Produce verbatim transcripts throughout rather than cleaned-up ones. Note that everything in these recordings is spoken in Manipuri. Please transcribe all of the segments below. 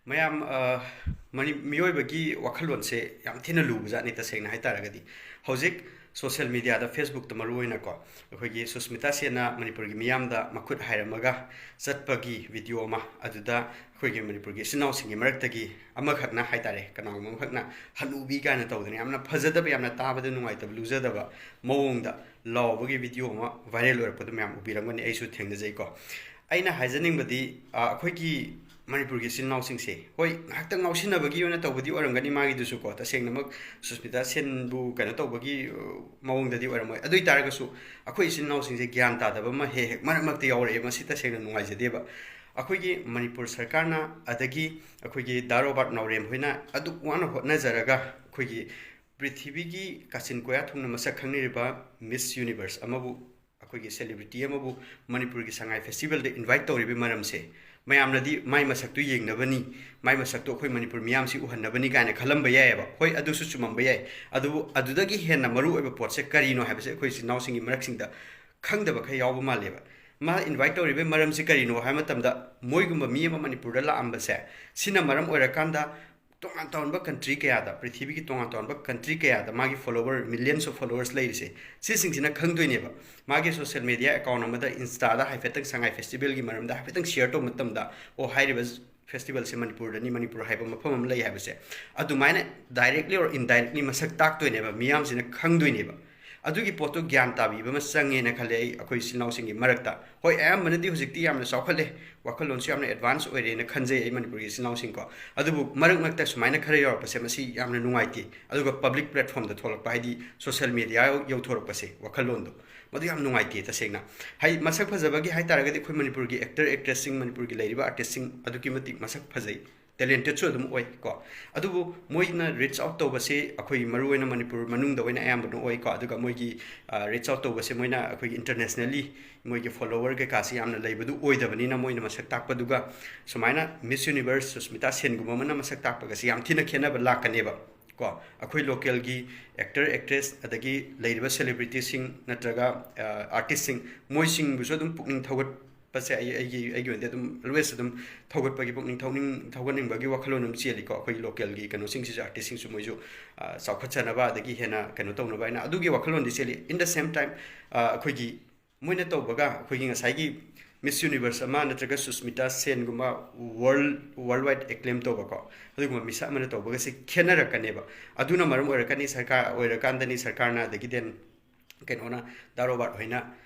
ꯃꯌꯥꯝ, ꯑ, ꯃꯅꯤ-, ꯃꯤꯑꯣꯏꯕꯒꯤ ꯋꯥꯈꯜꯂꯣꯟꯁꯦ ꯌꯥꯝ ꯊꯤꯅ ꯂꯨꯕꯖꯥꯠꯅꯤ, ꯇꯁꯦꯡꯅ ꯍꯥꯏꯇꯥꯔꯒꯗꯤ꯫ ꯍꯧꯖꯤꯛ social media ꯗ, Facebook ꯇ ꯃꯔꯨ ꯑꯣꯏꯅꯀꯣ, ꯑꯩꯈꯣꯏꯒꯤ ꯁꯨꯁꯃꯤꯇꯥ ꯁꯦꯟꯅ ꯃꯅꯤꯄꯨꯔꯒꯤ ꯃꯤꯌꯥꯝꯗ ꯃꯈꯨꯠ ꯍꯥꯏꯔꯝꯃꯒ ꯆꯠꯄꯒꯤ video ꯑꯃ, ꯑꯗꯨꯗ ꯑꯩꯈꯣꯏꯒꯤ ꯃꯅꯤꯄꯨꯔꯒꯤ ꯏꯆꯤꯟ ꯏꯅꯥꯎꯁꯤꯡꯒꯤ ꯃꯔꯛꯇꯒꯤ ꯑꯃꯈꯛꯅ ꯍꯥꯏꯇꯥꯔꯦ, ꯀꯅꯥꯒꯨꯝꯕ ꯑꯃꯈꯛꯅ ꯍꯅꯨꯕꯤ ꯀꯥꯏꯅ ꯇꯧꯗꯅ ꯌꯥꯝꯅ ꯐꯖꯗꯕ, ꯌꯥꯝꯅ ꯇꯥꯕꯗ ꯅꯨꯡꯉꯥꯏꯇꯕ, ꯂꯨꯖꯗꯕ ꯃꯑꯣꯡꯗ ꯂꯥꯎꯕꯒꯤ video ꯑꯃ viral ꯑꯣꯏꯔꯛꯄꯗꯨ ꯃꯌꯥꯝ ꯎꯕꯤꯔꯝꯒꯅꯤ, ꯑꯩꯁꯨ ꯊꯦꯡꯅꯖꯩꯀꯣ꯫ ꯑꯩꯅ ꯍꯥꯏꯖꯅꯤꯡꯕꯗꯤ, ꯑ, ꯑꯩꯈꯣꯏꯒꯤ ꯃꯅꯤꯄꯨꯔꯒꯤ ꯏꯆꯤꯟ ꯏꯅꯥꯎꯁꯤꯡꯁꯦ, ꯍꯣꯏ, ꯉꯥꯏꯍꯥꯛꯇꯪ ꯉꯥꯎꯁꯤꯟꯅꯕꯒꯤ ꯑꯣꯏꯅ ꯇꯧꯕꯗꯤ ꯑꯣꯏꯔꯝꯒꯅꯤ ꯃꯥꯒꯤꯗꯨꯁꯨꯀꯣ, ꯇꯁꯦꯡꯅꯃꯛ ꯁꯨꯁꯃꯤꯇꯥ ꯁꯦꯟꯕꯨ ꯀꯩꯅꯣ ꯇꯧꯕꯒꯤ, ꯑ, ꯃꯑꯣꯡꯗꯗꯤ ꯑꯣꯏꯔꯝꯃꯣꯏ꯫ ꯑꯗꯨ ꯑꯣꯏ ꯇꯥꯔꯒꯁꯨ ꯑꯩꯈꯣꯏ ꯏꯆꯤꯟ ꯏꯅꯥꯎꯁꯤꯡꯁꯦ ꯒ꯭ꯌꯥꯟ ꯇꯥꯗꯕ ꯑꯃ ꯍꯦꯛ ꯍꯦꯛ ꯃꯔꯛ ꯃꯔꯛꯇ ꯌꯥꯎꯔꯛꯑꯦ, ꯃꯁꯤ ꯇꯁꯦꯡꯅ ꯅꯨꯡꯉꯥꯏꯖꯗꯦꯕ꯫ ꯑꯩꯈꯣꯏꯒꯤ ꯃꯅꯤꯄꯨꯔ ꯁꯔꯀꯥꯔꯅ, ꯑꯗꯒꯤ ꯑꯩꯈꯣꯏꯒꯤ ꯗꯥ ꯔꯣꯕꯥꯔꯠ ꯅꯥꯎꯔꯦꯝ ꯍꯣꯏꯅ ꯑꯗꯨꯛ ꯋꯥꯅ ꯍꯣꯠꯅꯖꯔꯒ, ꯑꯩꯈꯣꯏꯒꯤ ꯄ꯭ꯔꯤꯊꯤꯕꯤꯒꯤ ꯀꯥꯆꯤꯟ ꯀꯣꯌꯥ ꯊꯨꯡꯅ ꯃꯁꯛ ꯈꯪꯅꯔꯤꯕ Miss Universe ꯑꯃꯕꯨ, ꯑꯩꯈꯣꯏꯒꯤ celebrity ꯑꯃꯕꯨ ꯃꯅꯤꯄꯨꯔꯒꯤ ꯁꯉꯥꯏ festival ꯗ invite ꯇꯧꯔꯤꯕꯒꯤ ꯃꯔꯝꯁꯦ, ꯃꯌꯥꯝꯅꯗꯤ ꯃꯥꯏ ꯃꯁꯛꯇꯨ ꯌꯦꯡꯅꯕꯅꯤ, ꯃꯥꯏ ꯃꯁꯛꯇꯨ ꯑꯩꯈꯣꯏ ꯃꯅꯤꯄꯨꯔ ꯃꯤꯌꯥꯝꯁꯤ ꯎꯍꯟꯅꯕꯅꯤ ꯀꯥꯏꯅ ꯈꯜꯂꯝꯕ ꯌꯥꯏꯑꯕ꯫ ꯍꯣꯏ, ꯑꯗꯨꯁꯨ ꯆꯨꯝꯃꯝꯕ ꯌꯥꯏ꯫ ꯑꯗꯨꯕꯨ ꯑꯗꯨꯗꯒꯤ ꯍꯦꯟꯅ ꯃꯔꯨ ꯑꯣꯏꯕ ꯄꯣꯠꯁꯦ ꯀꯔꯤꯅꯣ ꯍꯥꯏꯕꯁꯦ ꯑꯩꯈꯣꯏ ꯏꯆꯤꯟ ꯏꯅꯥꯎꯁꯤꯡꯒꯤ ꯃꯔꯛꯁꯤꯡꯗ ꯈꯪꯗꯕ ꯈꯔ ꯌꯥꯎꯕ ꯃꯥꯜꯂꯦꯕ꯫ ꯃꯥ invite ꯇꯧꯔꯤꯕꯒꯤ ꯃꯔꯝꯁꯤ ꯀꯔꯤꯅꯣ ꯍꯥꯏꯕ ꯃꯇꯝꯗ, ꯃꯣꯏꯒꯨꯝꯕ ꯃꯤ ꯑꯃ ꯃꯅꯤꯄꯨꯔꯗ ꯂꯥꯛꯑꯝꯕꯁꯦ, ꯁꯤꯅ ꯃꯔꯝ ꯑꯣꯏꯔꯀꯥꯟꯗ ꯇꯣꯉꯥꯟ ꯇꯣꯉꯥꯟꯕ country ꯀꯌꯥꯗ, ꯄ꯭ꯔꯤꯊꯤꯕꯤꯒꯤ ꯇꯣꯉꯥꯟ ꯇꯣꯉꯥꯟꯕ country ꯀꯌꯥꯗ ꯃꯥꯒꯤ follower, millions of followers ꯂꯩꯔꯤꯁꯦ, ꯁꯤꯁꯤꯡꯁꯤꯅ ꯈꯪꯗꯣꯏꯅꯦꯕ꯫ ꯃꯥꯒꯤ social media account ꯑꯃꯗ, Insta ꯗ ꯍꯥꯏꯐꯦꯠꯇꯪ ꯁꯉꯥꯏ festival ꯒꯤ ꯃꯔꯝꯗ ꯍꯥꯏꯐꯦꯠꯇꯪ share ꯇꯧꯕ ꯃꯇꯝꯗ, "ꯑꯣ, ꯍꯥꯏꯔꯤꯕ festival ꯁꯦ ꯃꯅꯤꯄꯨꯔꯗꯅꯤ, ꯃꯅꯤꯄꯨꯔ ꯍꯥꯏꯕ ꯃꯐꯝ ꯑꯃ ꯂꯩ" ꯍꯥꯏꯕꯁꯦ, ꯑꯗꯨꯃꯥꯏꯅ directly or indirectly ꯃꯁꯛ ꯇꯥꯛꯇꯣꯏꯅꯦꯕ, ꯃꯤꯌꯥꯝꯁꯤꯅ ꯈꯪꯗꯣꯏꯅꯦꯕ꯫ ꯑꯗꯨꯒꯤ ꯄꯣꯠꯇꯣ ꯒ꯭ꯌꯥꯟ ꯇꯥꯕꯤꯕ ꯑꯃ ꯆꯪꯉꯦꯅ ꯈꯜꯂꯦ ꯑꯩ, ꯑꯩꯈꯣꯏ ꯏꯆꯤꯟ ꯏꯅꯥꯎꯁꯤꯡꯒꯤ ꯃꯔꯛꯇ꯫ ꯍꯣꯏ, ꯑꯌꯥꯝꯕꯅꯗꯤ ꯍꯧꯖꯤꯛꯇꯤ ꯌꯥꯝꯅ ꯆꯥꯎꯈꯠꯂꯦ, ꯋꯥꯈꯜꯂꯣꯟꯁꯨ ꯌꯥꯝꯅ advance ꯑꯣꯏꯔꯦꯅ ꯈꯟꯖꯩ ꯑꯩ, ꯃꯅꯤꯄꯨꯔꯒꯤ ꯏꯆꯤꯟ ꯏꯅꯥꯎꯁꯤꯡꯀꯣ꯫ ꯑꯗꯨꯕꯨ ꯃꯔꯛ ꯃꯔꯛꯇ ꯁꯨꯃꯥꯏꯅ ꯈꯔ ꯌꯥꯎꯔꯛꯄꯁꯦ, ꯃꯁꯤ ꯌꯥꯝꯅ ꯅꯨꯡꯉꯥꯏꯇꯦ꯫ ꯑꯗꯨꯒ public platform ꯗ ꯊꯣꯛꯂꯛꯄ, ꯍꯥꯏꯗꯤ social media ꯌꯧ-, ꯌꯧꯊꯣꯔꯛꯄꯁꯦ, ꯋꯥꯈꯜꯂꯣꯟꯗꯣ, ꯃꯗꯨ ꯌꯥꯝ ꯅꯨꯡꯉꯥꯏꯇꯦ ꯇꯁꯦꯡꯅ꯫ ꯍꯥꯏ, ꯃꯁꯛ ꯐꯖꯕꯒꯤ ꯍꯥꯏ ꯇꯥꯔꯒꯗꯤ ꯑꯩꯈꯣꯏ ꯃꯅꯤꯄꯨꯔꯒꯤ actor, actress ꯁꯤꯡ, ꯃꯅꯤꯄꯨꯔꯒꯤ ꯂꯩꯔꯤꯕ artist ꯁꯤꯡ ꯑꯗꯨꯛꯀꯤ ꯃꯇꯤꯛ ꯃꯁꯛ ꯐꯖꯩ, talented ꯁꯨ ꯑꯗꯨꯝ ꯑꯣꯏ ꯀꯣ꯫ ꯑꯗꯨꯕꯨ ꯃꯣꯏꯅ reach out ꯇꯧꯕꯁꯦ ꯑꯩꯈꯣꯏ ꯃꯔꯨꯑꯣꯏꯅ ꯃꯅꯤꯄꯨꯔ ꯃꯅꯨꯡꯗ ꯑꯣꯏꯅ ꯑꯌꯥꯝꯕꯅ ꯑꯣꯏ ꯀꯣ꯫ ꯑꯗꯨꯒ ꯃꯣꯏꯒꯤ, ꯑ, reach out ꯇꯧꯕꯁꯦ ꯃꯣꯏꯅ ꯑꯩꯈꯣꯏꯒꯤ internationally ꯃꯣꯏꯒꯤ follower ꯀꯩꯀꯥꯁꯤ ꯌꯥꯝꯅ ꯂꯩꯕꯗꯨ ꯑꯣꯏꯗꯕꯅꯤꯅ, ꯃꯣꯏꯅ ꯃꯁꯛ ꯇꯥꯛꯄꯗꯨꯒ ꯁꯨꯃꯥꯏꯅ Miss Universe ꯁꯨꯁꯃꯤꯇꯥ ꯁꯦꯟꯒꯨꯝꯕ ꯑꯃꯅ ꯃꯁꯛ ꯇꯥꯛꯄꯒꯁꯤ ꯌꯥꯝ ꯊꯤꯅ ꯈꯦꯠꯅꯕ ꯂꯥꯛꯀꯅꯦꯕ ꯀꯣ꯫ ꯑꯩꯈꯣꯏ local ꯒꯤ actor, actress, ꯑꯗꯒꯤ ꯂꯩꯔꯤꯕ celebrity ꯁꯤꯡ ꯅꯠꯇ꯭ꯔꯒ, ꯑ, artist ꯁꯤꯡ, ꯃꯣꯏꯁꯤꯡꯕꯨꯁꯨ ꯑꯗꯨꯝ ꯄꯨꯛꯅꯤꯡ ꯊꯧꯒꯠ-, ꯄꯁꯦ ꯑꯩ ꯑꯩꯒꯤ ꯑꯩꯒꯤ ꯑꯣꯏꯅꯗꯤ ꯑꯗꯨꯝ always ꯑꯗꯨꯝ ꯊꯧꯒꯠꯄꯒꯤ ꯄꯨꯛꯅꯤꯡ ꯊꯧꯅꯤꯡ ꯊꯧꯒꯠꯅꯤꯡꯕꯒꯤ ꯋꯥꯈꯜꯂꯣꯟ ꯑꯗꯨꯝ ꯆꯦꯜꯂꯤꯀꯣ꯫ ꯑꯩꯈꯣꯏ ꯂꯣꯀꯦꯜꯒꯤ ꯀꯩꯅꯣꯁꯤꯡꯁꯤꯁꯨ, ꯑꯥꯔꯇꯤꯁꯁꯤꯡꯁꯨ ꯃꯣꯏꯁꯨ ꯑ, ꯆꯥꯎꯈꯠꯆꯅꯕ, ꯑꯗꯒꯤ ꯍꯦꯟꯅ ꯀꯩꯅꯣ ꯇꯧꯅꯕ ꯍꯥꯏꯅ ꯑꯗꯨꯒꯤ ꯋꯥꯈꯜꯂꯣꯟꯗꯤ ꯆꯦꯜꯂꯤ꯫ In the same time, ꯑ, ꯑꯩꯈꯣꯏꯒꯤ ꯃꯣꯏꯅ ꯇꯧꯕꯒ ꯑꯩꯈꯣꯏꯒꯤ ꯉꯁꯥꯏꯒꯤ Miss Universe ꯑꯃ ꯅꯠꯇ꯭ꯔꯒ Susmita ꯁꯦꯟꯒꯨꯝꯕ world world wide acclaim ꯇꯧꯕꯀꯣ, ꯑꯗꯨꯒꯨꯝꯕ ꯃꯤꯁꯛ ꯑꯃꯅ ꯇꯧꯕꯒꯁꯦ ꯈꯦꯠꯅꯔꯛꯀꯅꯦꯕ꯫ ꯑꯗꯨꯅ ꯃꯔꯝ ꯑꯣꯏꯔꯛꯀꯅꯤ ꯁꯔꯀꯥꯔ ꯑꯣꯏꯔꯀꯥꯟꯗꯅꯤ ꯁꯔꯀꯥꯔꯅ ꯑꯗꯒꯤ then ꯀꯩꯅꯣꯅ ꯗꯥ ꯔꯣꯕꯥꯔꯠ ꯍꯣꯏꯅ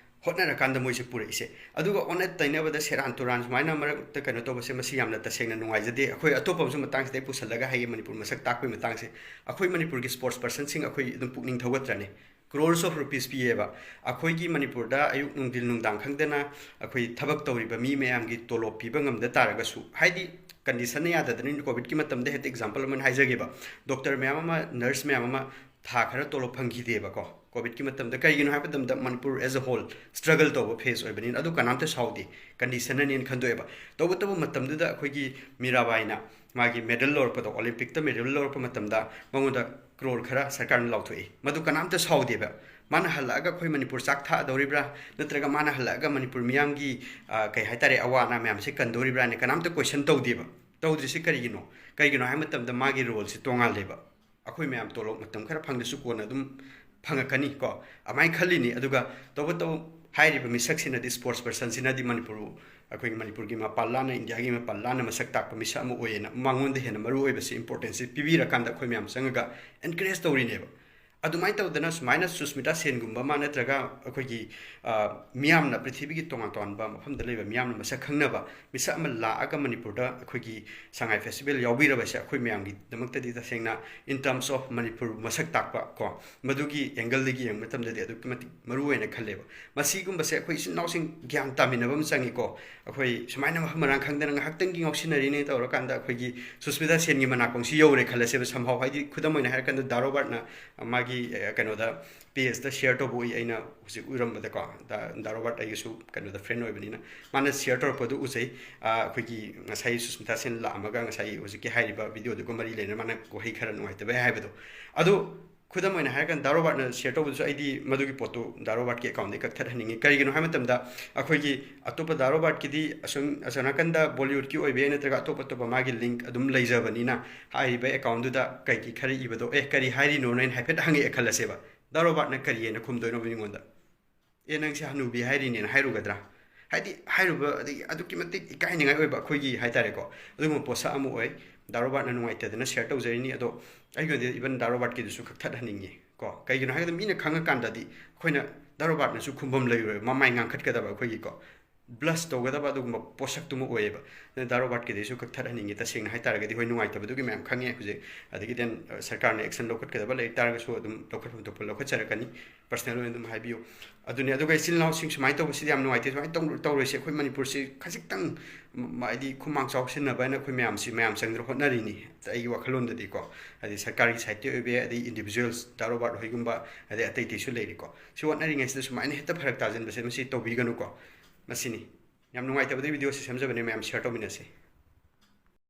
ꯍꯣꯠꯅꯔꯀꯥꯟꯗ ꯃꯣꯏꯁꯦ ꯄꯨꯔꯛꯏꯁꯦ꯫ ꯑꯗꯨꯒ ꯑꯣꯟꯅ ꯇꯩꯅꯕꯗ ꯁꯦꯔꯥꯟ ꯇꯨꯔꯥꯟ ꯁꯨꯃꯥꯏꯅ ꯃꯔꯛꯇ ꯀꯩꯅꯣ ꯇꯧꯕꯁꯦ, ꯃꯁꯤ ꯌꯥꯝꯅ ꯇꯁꯦꯡꯅ ꯅꯨꯡꯉꯥꯏꯖꯗꯦ꯫ ꯑꯩꯈꯣꯏ ꯑꯇꯣꯞꯄ ꯑꯃꯁꯨ ꯃꯇꯥꯡꯁꯤꯗ ꯑꯩ ꯄꯨꯁꯜꯂꯒ ꯍꯥꯏꯒꯦ, ꯃꯅꯤꯄꯨꯔ ꯃꯁꯛ ꯇꯥꯛꯄꯒꯤ ꯃꯇꯥꯡꯁꯦ꯫ ꯑꯩꯈꯣꯏ ꯃꯅꯤꯄꯨꯔꯒꯤ sports personꯁꯤꯡ ꯑꯩꯈꯣꯏ ꯑꯗꯨꯝ ꯄꯨꯛꯅꯤꯡ ꯊꯧꯒꯠꯇ꯭ꯔꯅꯦ? Crores of rupees ꯄꯤꯌꯦꯕ꯫ ꯑꯩꯈꯣꯏꯒꯤ ꯃꯅꯤꯄꯨꯔꯗ ꯑꯌꯨꯛ ꯅꯨꯡꯊꯤꯜ ꯅꯨꯡꯗꯥꯡ ꯈꯪꯗꯅ ꯑꯩꯈꯣꯏ ꯊꯕꯛ ꯇꯧꯔꯤꯕ ꯃꯤ ꯃꯌꯥꯝꯒꯤ ꯇꯣꯂꯣꯞ ꯄꯤꯕ ꯉꯝꯗ ꯇꯥꯔꯒꯁꯨ, ꯍꯥꯏꯗꯤ ꯀꯟꯗꯤꯁꯟꯅ ꯌꯥꯗꯗꯅ, ꯀꯣꯚꯤꯗꯀꯤ ꯃꯇꯝꯗ ꯍꯦꯛꯇ example ꯑꯃ ꯍꯥꯏꯖꯒꯦꯕ, ꯗꯣꯛꯇꯔ ꯃꯌꯥꯝ ꯑꯃ, ꯅꯔꯁ ꯃꯌꯥꯝ ꯑꯃ ꯊꯥ ꯈꯔ ꯇꯣꯂꯣꯞ ꯐꯪꯈꯤꯗꯦꯕꯀꯣ ꯀꯣꯚꯤꯗꯀꯤ ꯃꯇꯝꯗ꯫ ꯀꯩꯒꯤꯅꯣ ꯍꯥꯏꯕ ꯃꯇꯝꯗ Manipur as a whole struggle ꯇꯧꯕ phase ꯑꯣꯏꯕꯅꯤꯅ꯫ ꯑꯗꯨ ꯀꯅꯥꯝꯇ ꯁꯥꯎꯗꯦ, ꯀꯟꯗꯤꯁꯟꯅꯅꯦꯅ ꯈꯟꯗꯣꯛꯑꯦꯕ꯫ ꯇꯧꯕꯇꯕꯨ ꯃꯇꯝꯗꯨꯗ ꯑꯩꯈꯣꯏꯒꯤ ꯃꯤꯔꯥꯕꯥꯏꯅ ꯃꯥꯒꯤ ꯃꯦꯗꯜ ꯂꯧꯔꯛꯄꯗꯣ, ꯑꯣꯂꯤꯝꯄꯤꯛꯇ ꯃꯦꯗꯜ ꯂꯧꯔꯛꯄ ꯃꯇꯝꯗ ꯃꯉꯣꯟꯗ ꯀ꯭ꯔꯣꯔ ꯈꯔ ꯁꯔꯀꯥꯔꯅ ꯂꯥꯎꯊꯣꯛꯏ, ꯃꯗꯨ ꯀꯅꯥꯝꯇ ꯁꯥꯎꯗꯦꯕ꯫ ꯃꯥꯅ ꯍꯜꯂꯛꯑꯒ ꯑꯩꯈꯣꯏ ꯃꯅꯤꯄꯨꯔ ꯆꯥꯛ ꯊꯥꯗꯧꯔꯤꯕ꯭ꯔꯥ, ꯅꯠꯇ꯭ꯔꯒ ꯃꯥꯅ ꯍꯜꯂꯛꯑꯒ ꯃꯅꯤꯄꯨꯔ ꯃꯤꯌꯥꯝꯒꯤ, ꯑ, ꯀꯩ ꯍꯥꯏꯇꯥꯔꯦ, ꯑꯋꯥ ꯑꯅꯥ ꯃꯌꯥꯝꯁꯦ ꯀꯟꯗꯧꯔꯤꯕ꯭ꯔꯥꯅ ꯀꯅꯥꯝꯇ question ꯇꯧꯗꯦꯕ꯫ ꯇꯧꯗ꯭ꯔꯤꯁꯤ ꯀꯔꯤꯒꯤꯅꯣ? ꯀꯩꯒꯤꯅꯣ ꯍꯥꯏꯕ ꯃꯇꯝꯗ ꯃꯥꯒꯤ ꯔꯣꯜꯁꯤ ꯇꯣꯉꯥꯜꯂꯦꯕ꯫ ꯑꯩꯈꯣꯏ ꯃꯌꯥꯝ ꯇꯣꯂꯣꯞ ꯃꯇꯝ ꯈꯔ ꯐꯪꯗ꯭ꯔꯁꯨ ꯀꯣꯟꯅ ꯑꯗꯨꯝ ꯐꯪꯉꯛꯀꯅꯤ ꯀꯣ, ꯑꯗꯨꯃꯥꯏꯅ ꯈꯜꯂꯤꯅꯤ꯫ ꯑꯗꯨꯒ ꯇꯧꯕꯇꯕꯨ ꯍꯥꯏꯔꯤꯕ ꯃꯤꯁꯛꯁꯤꯅꯗꯤ, sports personꯁꯤꯅꯗꯤ ꯃꯅꯤꯄꯨꯔ, ꯑꯩꯈꯣꯏꯒꯤ ꯃꯅꯤꯄꯨꯔꯒꯤ ꯃꯄꯥꯟ ꯂꯥꯟꯅ, ꯏꯟꯗꯤꯌꯥꯒꯤ ꯃꯄꯥꯟ ꯂꯥꯟꯅ ꯃꯁꯛ ꯇꯥꯛꯄ ꯃꯤꯁꯛ ꯑꯃ ꯑꯣꯏꯌꯦꯅ ꯃꯉꯣꯟꯗ ꯍꯦꯟꯅ ꯃꯔꯨ ꯑꯣꯏꯕꯁꯤ, importanceꯁꯤ ꯄꯤꯕꯤꯔꯀꯥꯟꯗ ꯑꯩꯈꯣꯏ ꯃꯌꯥꯝ ꯆꯪꯉꯒ encourage ꯇꯧꯔꯤꯅꯦꯕ꯫ ꯑꯗꯨꯃꯥꯏꯅ ꯇꯧꯗꯅ ꯁꯨꯃꯥꯏꯅ ꯁꯨꯁꯃꯤꯇꯥ ꯁꯦꯟꯒꯨꯝꯕ ꯑꯃ ꯅꯠꯇ꯭ꯔꯒ ꯑꯩꯈꯣꯏꯒꯤ, ꯑ, ꯃꯤꯌꯥꯝꯅ, ꯄ꯭ꯔꯤꯊꯤꯕꯤꯒꯤ ꯇꯣꯉꯥꯟ ꯇꯣꯉꯥꯟꯕ ꯃꯐꯝꯗ ꯂꯩꯕ ꯃꯤꯌꯥꯝꯅ ꯃꯁꯛ ꯈꯪꯅꯕ ꯃꯤꯁꯛ ꯑꯃ ꯂꯥꯛꯑꯒ ꯃꯅꯤꯄꯨꯔꯗ ꯑꯩꯈꯣꯏꯒꯤ ꯁꯉꯥꯏ festival ꯌꯥꯎꯕꯤꯔꯕꯁꯦ ꯑꯩꯈꯣꯏ ꯃꯌꯥꯝꯒꯤꯗꯃꯛꯇꯗꯤ ꯇꯁꯦꯡꯅ, in terms of ꯃꯅꯤꯄꯨꯔ ꯃꯁꯛ ꯇꯥꯛꯄ ꯀꯣ, ꯃꯗꯨꯒꯤ angleꯗꯒꯤ ꯌꯦꯡꯕ ꯃꯇꯝꯗꯗꯤ ꯑꯗꯨꯛꯀꯤ ꯃꯇꯤꯛ ꯃꯔꯨ ꯑꯣꯏꯅ ꯈꯜꯂꯦꯕ꯫ ꯃꯁꯤꯒꯨꯝꯕꯁꯦ ꯑꯩꯈꯣꯏ ꯏꯆꯤꯟ ꯏꯅꯥꯎꯁꯤꯡ ꯒ꯭ꯌꯥꯟ ꯇꯥꯃꯤꯟꯅꯕ ꯑꯃ ꯆꯪꯉꯤꯀꯣ꯫ ꯑꯩꯈꯣꯏ ꯁꯨꯃꯥꯏꯅ ꯃꯐꯝ ꯃꯔꯥꯡ ꯈꯪꯗꯅ ꯉꯥꯏꯍꯥꯛꯇꯪꯒꯤ ꯉꯥꯎꯁꯤꯟꯅꯔꯤꯅꯦ ꯇꯧꯔꯀꯥꯟꯗ ꯑꯩꯈꯣꯏꯒꯤ ꯁꯨꯁꯃꯤꯇꯥ ꯁꯦꯟꯒꯤ ꯃꯅꯥꯀꯣꯡꯁꯤ ꯌꯧꯔꯦ ꯈꯜꯂꯁꯦꯕ꯫ Somehow, ꯍꯥꯏꯗꯤ ꯈꯨꯗꯝ ꯑꯣꯏꯅ ꯍꯥꯏꯔꯀꯥꯟꯗ ꯗꯥ ꯔꯣꯕꯥꯔꯠꯅ ꯃꯥꯒꯤ, ꯑ, ꯀꯩꯅꯣꯗ, pageꯇ share ꯇꯧꯕ ꯎꯏ꯫ ꯑꯩꯅ ꯍꯧꯖꯤꯛ ꯎꯔꯝꯕꯗꯀꯣ, ꯗꯥ, ꯗꯥ ꯔꯣꯕꯥꯔꯠ ꯑꯩꯒꯁꯨ ꯀꯩꯅꯣꯗ friend ꯑꯣꯏꯕꯅꯤꯅ, ꯃꯥꯅ share ꯇꯧꯔꯛꯄꯗꯨ ꯎꯖꯩ꯫ ꯑ, ꯑꯩꯈꯣꯏꯒꯤ ꯉꯁꯥꯏ ꯁꯨꯁꯃꯤꯇꯥ ꯁꯦꯟ ꯂꯥꯛꯑꯝꯃꯒ ꯉꯁꯥꯏ ꯍꯧꯖꯤꯛꯀꯤ ꯍꯥꯏꯔꯤꯕ videoꯗꯨꯒ ꯃꯔꯤ ꯂꯩꯅꯅ ꯃꯥꯅ ꯋꯥꯍꯩ ꯈꯔ ꯅꯨꯡꯉꯥꯏꯇꯕ ꯍꯥꯏꯕꯗꯣ꯫ ꯑꯗꯨ ꯈꯨꯗꯝ ꯑꯣꯏꯅ ꯍꯥꯏꯔꯀꯥꯟꯗ ꯗꯥ ꯔꯣꯕꯥꯔꯠꯅ ꯁꯤꯌꯔ ꯇꯧꯕꯗꯨꯁꯨ ꯑꯩꯗꯤ ꯃꯗꯨꯒꯤ ꯄꯣꯠꯇꯨ ꯗꯥ ꯔꯣꯕꯥꯔꯠꯀꯤ ꯑꯦꯀꯥꯎꯟꯗꯒꯤ ꯀꯛꯊꯠꯍꯟꯅꯤꯡꯉꯤ꯫ ꯀꯔꯤꯒꯤꯅꯣ ꯍꯥꯏꯕ ꯃꯇꯝꯗ ꯑꯩꯈꯣꯏꯒꯤ ꯑꯇꯣꯞꯄ ꯗꯥ ꯔꯣꯕꯥꯔꯠꯀꯤꯗꯤ ꯑꯁꯨꯝ ꯑꯁꯣꯝ ꯅꯥꯀꯟꯗ ꯕꯣꯂꯤꯋꯨꯗꯀꯤ ꯑꯣꯏꯕ ꯌꯥꯏ ꯅꯠꯇ꯭ꯔꯒ ꯑꯇꯣꯞ ꯑꯇꯣꯞꯄ ꯃꯥꯒꯤ ꯂꯤꯡꯛ ꯑꯗꯨꯝ ꯂꯩꯖꯕꯅꯤꯅ ꯍꯥꯏꯔꯤꯕ ꯑꯦꯀꯥꯎꯟꯗꯨꯗ ꯀꯩꯒꯤ ꯈꯔ ꯏꯕꯗꯣ ꯑꯦ ꯀꯔꯤ ꯍꯥꯏꯔꯤꯅꯣꯅ ꯑꯩꯅ ꯍꯥꯏꯐꯦꯠ ꯍꯪꯉꯛꯑꯦ ꯈꯜꯂꯁꯦꯕ꯫ ꯗꯥ ꯔꯣꯕꯥꯔꯠꯅ ꯀꯔꯤ ꯍꯥꯏꯅ ꯈꯨꯝꯗꯣꯏꯅꯣ ꯃꯤꯉꯣꯟꯗ? "ꯑꯦ ꯅꯪꯁꯦ ꯍꯅꯨꯕꯤ ꯍꯥꯏꯔꯤꯅꯦꯅ" ꯍꯥꯏꯔꯨꯒꯗ꯭ꯔꯥ? ꯍꯥꯏꯗꯤ ꯍꯥꯏꯔꯨꯕ ꯑꯗꯒꯤ ꯑꯗꯨꯛꯀꯤ ꯃꯇꯤꯛ ꯏꯀꯥꯏꯅꯤꯡꯉꯥꯏ ꯑꯣꯏꯕ ꯑꯩꯈꯣꯏꯒꯤ ꯍꯥꯏꯇꯥꯔꯦꯀꯣ꯫ ꯑꯗꯨꯒꯨꯝꯕ ꯄꯣꯠꯁꯛ ꯑꯃ ꯑꯣꯏ꯫ ꯗꯥ ꯔꯣꯕꯥꯔꯠꯅ ꯅꯨꯡꯉꯥꯏꯇꯗꯅ ꯁꯤꯌꯔ ꯇꯧꯖꯔꯤꯅꯤ꯫ ꯑꯗꯣ ꯑꯩꯒꯤ ꯑꯣꯏꯅꯗꯤ ꯏꯚꯟ ꯗꯥ ꯔꯣꯕꯥꯔꯠꯀꯤꯗꯨꯁꯨ ꯀꯛꯊꯠꯍꯟꯅꯤꯡꯉꯤ ꯀꯣ꯫ ꯀꯩꯒꯤꯅꯣ ꯍꯥꯏꯔꯒꯗꯤ ꯃꯤꯅ ꯈꯪꯉꯀꯥꯟꯗꯗꯤ ꯑꯩꯈꯣꯏꯅ ꯗꯥ ꯔꯣꯕꯥꯔꯠꯅꯁꯨ ꯈꯨꯝꯐꯝ ꯂꯩꯔꯣꯏ, ꯃꯃꯥꯏ ꯉꯥꯡꯈꯠꯀꯗꯕ ꯑꯩꯈꯣꯏꯒꯤꯀꯣ꯫ ꯕ꯭ꯂꯁ ꯇꯧꯒꯗꯕ ꯑꯗꯨꯒꯨꯝꯕ ꯄꯣꯠꯁꯛꯇꯨꯃ ꯑꯣꯏꯌꯦꯕ꯫ ꯑꯗꯨꯅ ꯗꯥ ꯔꯣꯕꯥꯔꯠꯀꯤꯗꯩꯁꯨ ꯀꯛꯊꯠꯍꯟꯅꯤꯡꯉꯤ꯫ ꯇꯁꯦꯡꯅ ꯍꯥꯏꯇꯥꯔꯒꯗꯤ ꯍꯣꯏ ꯅꯨꯡꯉꯥꯏꯇꯕꯗꯨꯒꯤ ꯃꯌꯥꯝ ꯈꯪꯉꯦ ꯍꯧꯖꯤꯛ꯫ ꯑꯗꯒꯤ ꯗꯦꯟ ꯁꯔꯀꯥꯔꯅ ꯑꯦꯛꯁꯟ ꯂꯧꯈꯠꯀꯗꯕ ꯂꯩ ꯇꯥꯔꯒꯁꯨ ꯑꯗꯨꯝ ꯂꯧꯈꯠꯐꯝ ꯊꯣꯛꯄ ꯂꯧꯈꯠꯆꯔꯛꯀꯅꯤ꯫ ꯄꯔꯁꯅꯦꯜ ꯑꯣꯏꯅ ꯑꯗꯨꯝ ꯍꯥꯏꯕꯤꯌꯨ꯫ ꯑꯗꯨꯅꯦ꯫ ꯑꯗꯨꯒ ꯏꯆꯤꯜ ꯏꯅꯥꯎꯁꯤꯡ ꯁꯨꯃꯥꯏꯅ ꯇꯧꯕꯁꯤꯗꯤ ꯌꯥꯝ ꯅꯨꯡꯉꯥꯏꯇꯦ꯫ ꯁꯨꯃꯥꯏꯅ ꯇꯧ-, ꯇꯧꯔꯣꯏꯁꯦ꯫ ꯑꯩꯈꯣꯏ ꯃꯅꯤꯄꯨꯔꯁꯤ ꯈꯖꯤꯛꯇꯪ ꯃ-, ꯍꯥꯏꯗꯤ ꯈꯨꯃꯥꯡ ꯆꯥꯎꯁꯤꯟꯅꯕ ꯍꯥꯏꯅ ꯑꯩꯈꯣꯏ ꯃꯌꯥꯝꯁꯤ ꯃꯌꯥꯝ ꯆꯪꯗꯅ ꯍꯣꯠꯅꯔꯤꯅꯤ꯫ ꯑꯩꯒꯤ ꯋꯥꯈꯜꯂꯣꯟꯗꯗꯤꯀꯣ꯫ ꯍꯥꯏꯗꯤ ꯁꯔꯀꯥꯔꯒꯤ ꯁꯥꯏꯠꯇꯒꯤ ꯑꯣꯏꯕ ꯌꯥꯏ, ꯑꯗꯩ ꯏꯟꯗꯤꯕꯤꯖꯨꯋꯦꯜꯁ ꯗꯥ ꯔꯣꯕꯥꯔꯠ ꯍꯣꯏꯒꯨꯝꯕ, ꯑꯗꯩ ꯑꯇꯩ ꯑꯇꯩꯁꯨ ꯂꯩꯔꯤꯀꯣ꯫ ꯁꯤ ꯍꯣꯠꯅꯔꯤꯉꯩꯁꯤꯗ ꯁꯨꯃꯥꯏꯅ ꯍꯦꯛꯇ ꯐꯔꯛ ꯇꯥꯁꯤꯟꯕꯁꯦ ꯃꯁꯤ ꯇꯧꯕꯤꯒꯅꯨꯀꯣ꯫ ꯃꯁꯤꯅꯤ꯫ ꯌꯥꯝ ꯅꯨꯡꯉꯥꯏꯇꯕꯗꯒꯤ ꯚꯤꯗꯤꯑꯣꯁꯤ ꯁꯦꯝꯖꯕꯅꯦ꯫ ꯃꯌꯥꯝ ꯁꯤꯌꯔ ꯇꯧꯃꯤꯟꯅꯁꯤ꯫